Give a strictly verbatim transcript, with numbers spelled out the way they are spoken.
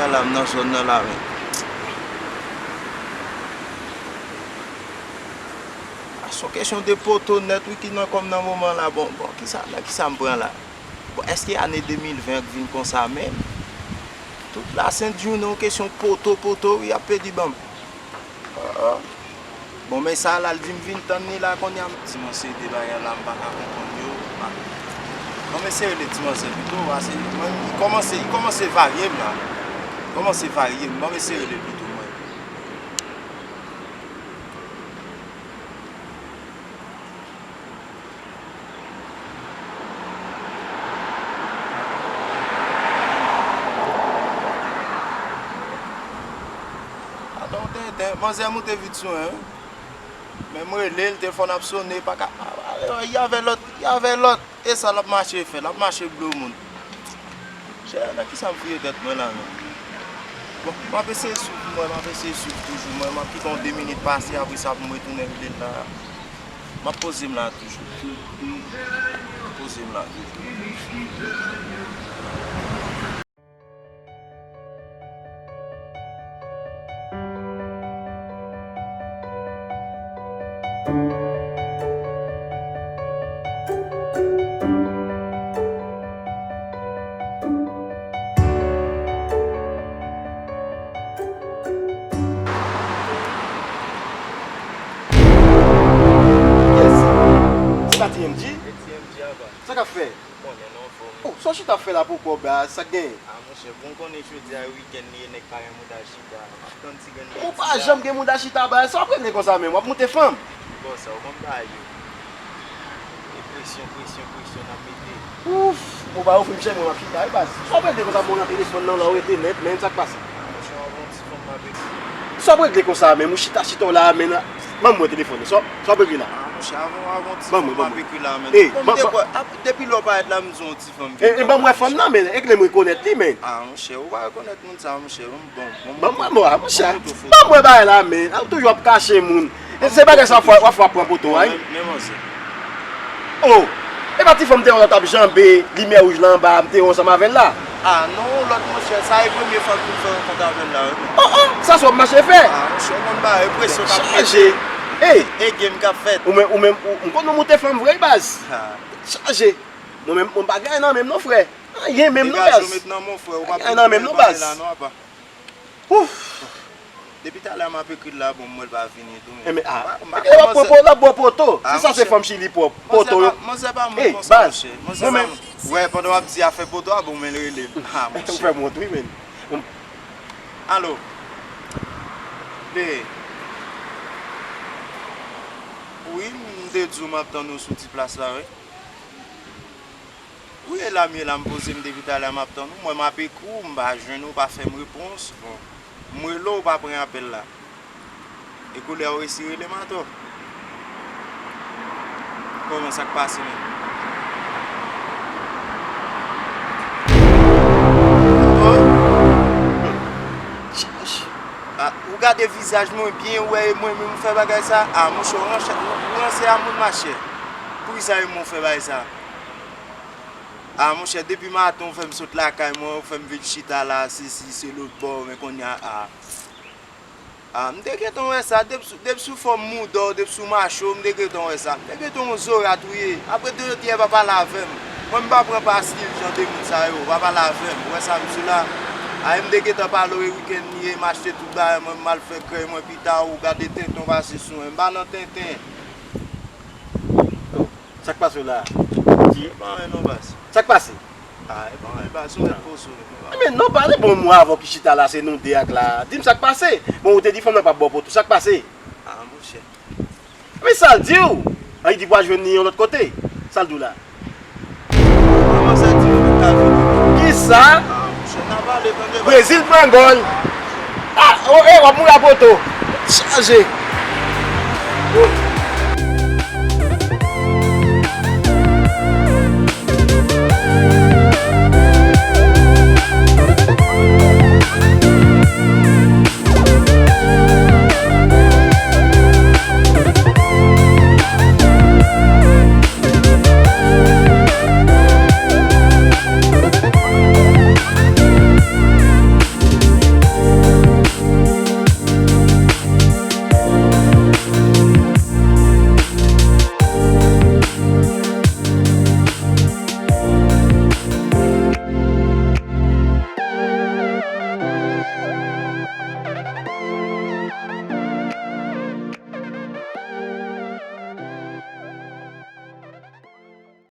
La, m nan zòn nan la, men. A, se yon kesyon de poto nèt, wi, ki nan kò m nan moman la. Bon, bon, kisa, nan kisa m pran la? Bon, èske ane de mil ven an k vin konsa menm? Tout la sent jounen, yon kesyon poto, poto, wi, y ap pedi ban m. Ah, ah. Bon, men sa la, l di m vin tann li la kounye a. Ti manzè de bagay la, m pa ka konprann yo. Ban m eseye rele ti manzè pito, pase mwen, li kòmanse, li kòmanse varye m la. Li kòmanse varye m. Ban m eseye rele l pito, mwen. Atann, tenten, manzè moute vit sou mwen, wi. Men m rele l, telefòn ap sonnen, pa ka, y avè lòt, y avè lòt. E sa l ap mache fè, l ap mache blo moun. Chè, nan kisa m fouye tèt mwen la, menm? Bon, m ap eseye swiv mwen, m ap eseye swiv toujou mwen, m ap kite yon de minit pase, apre sa pou m retounen rele l la. M ap poze m la toujou. M ap poze m la toujou. Yes. Se pa T M G? Se T M G apa. Sa k ap fè? Konnen non, fo m. Oh, sa w chita ap fè la pou kòb la, sa k genyen? Ah, monchè, bon, konnen jodi a wikenn li ye, nèg pa gen mouda chita. M ap tann ti grenn. Ou pa janm gen mouda chita, ba, sa w ap regle konsa menm? W ap moute fanm? Bon, sa w konn bagay yo. E presyon, presyon, presyon n ap mete. Ouf! Ou pa ofri m chè, mwen m ap chita, wi, baz. Sa w ap regle konsa, mwen nan telefòn nan, la w rete nèt, men sa k pase? Ah, monchè, w ap yon ti fanm m ap ekri. Sa w ap regle konsa menm? Ou chita, chita w la, men, ban m wè telefòn nan. Sa w ap regle la? Ah, monchè, avan w ap yon ti fanm m ap ekri la, men. Bon, m te kwè, ap, depi lè w parèt la, m di w yon ti fanm vin. E, e ban m wè fanm nan, men, e k lè m rekonèt li, men. Ah, monchè, ou pa rekonèt moun sa, monchè, ban m, bon, bon, ban m wè, bon, ah, monchè, ban m wè bagay la, men. Ou toujou ap kache moun. E se bagay sa w ap fè, w ap fè w ap pran poto a, wi. Men, men manzè. Oh! E pa ti fanm te wè w t ap janbe limyè wouj la anba a, m te wè w ansanm avè l la? Ah, non, lòt monchè, sa e premye fwa pou m fè rankont avè l la, wi, men. Oh, oh! Sa sa w ap mache fè? Ah, monchè, ou konn bagay, presyon k ap mete. Chaje! Ey! E game k ap fèt. Ou menm, ou menm, ou, m konn ou moute fanm vre, wi, baz. Ah. Chaje! Mwen menm, mwen pa gen anyen nan men m non, frè. Anyen menm non, baz. Degaje w met nan men w, frè. Ou pa pou nan men m non, baz. Ouf! Depi talè m ap ekri l la, bon, m wè l pa vini tou, men. Enben, ah, e w ap pran poto, l ap ba w poto. Si sa se fanm chili pwòp, poto yo. Manzè pa moun konsa, monchè. Manzè pa moun. Wè, pandan w ap di afè poto a, bon, men l rele m. Ah, monchè. Ou fè m wont, wi, men. Alo. Wi, m te di w m ap tann ou sou ti plas la, wi. Wi, e la m ye la, m poze m depi talè m ap tann ou. Mwen, m ap ekri w, m pa jwenn ou, ou pa fè m repons. Bon, m rele w, ou pa pran apèl la. E koulè w resi rele m atò. Kòman, sa k pase menm? Oh. Ah, ou gade vizaj mwen byen, ou wè e mwen menm m fè bagay sa? Ah, monchè, ou ranse, ou ranse a moun, machè. Poukisa e mwen w fè bagay sa? Ah, monchè, depi maten ou fè m sot lakay mwen, ou fè m vin chita la, sesi, se lòt bò, men kounye a, ah. Ah, m te gentan wè sa, depi sou, depi sou fòm mouda w, depi sou mache w, m te gentan wè sa. M te gentan yon zorat ou ye. Apre tou, jodi a, pa pale avè m. Mwen, m pa pran pastil, jan de moun sa yo, pa pale avè m. Ou wè sa m di w la? Ah, e m te gentan pale w, e wikenn li ye, m achte tout bagay mwen, m al fè krèy mwen pita, ou gade tenten w pase sou mwen. M pa nan tenten. Sa k pase w la? Di. E pa anyen non, baz. Sa k pase? Ah, e pa anyen, baz, ou mèt poze w. Ebyen, non, pale bon mwa avè w ki chita la, se nou de ak la. Di m sa k pase. Bon, ou te di fanm nan p ap ba w poto. Sa k pase? Ah, monchè. Men sa l di w? An, li di pral jwenn li yon lòt kote. Sa l di w la? Kòman sa di nou pa ka vini? Kisa? Ah, monchè, n a pale, tande, baz. Brezil pran gòl. Ah, oh, eh, w ap mouri a poto. Chaje.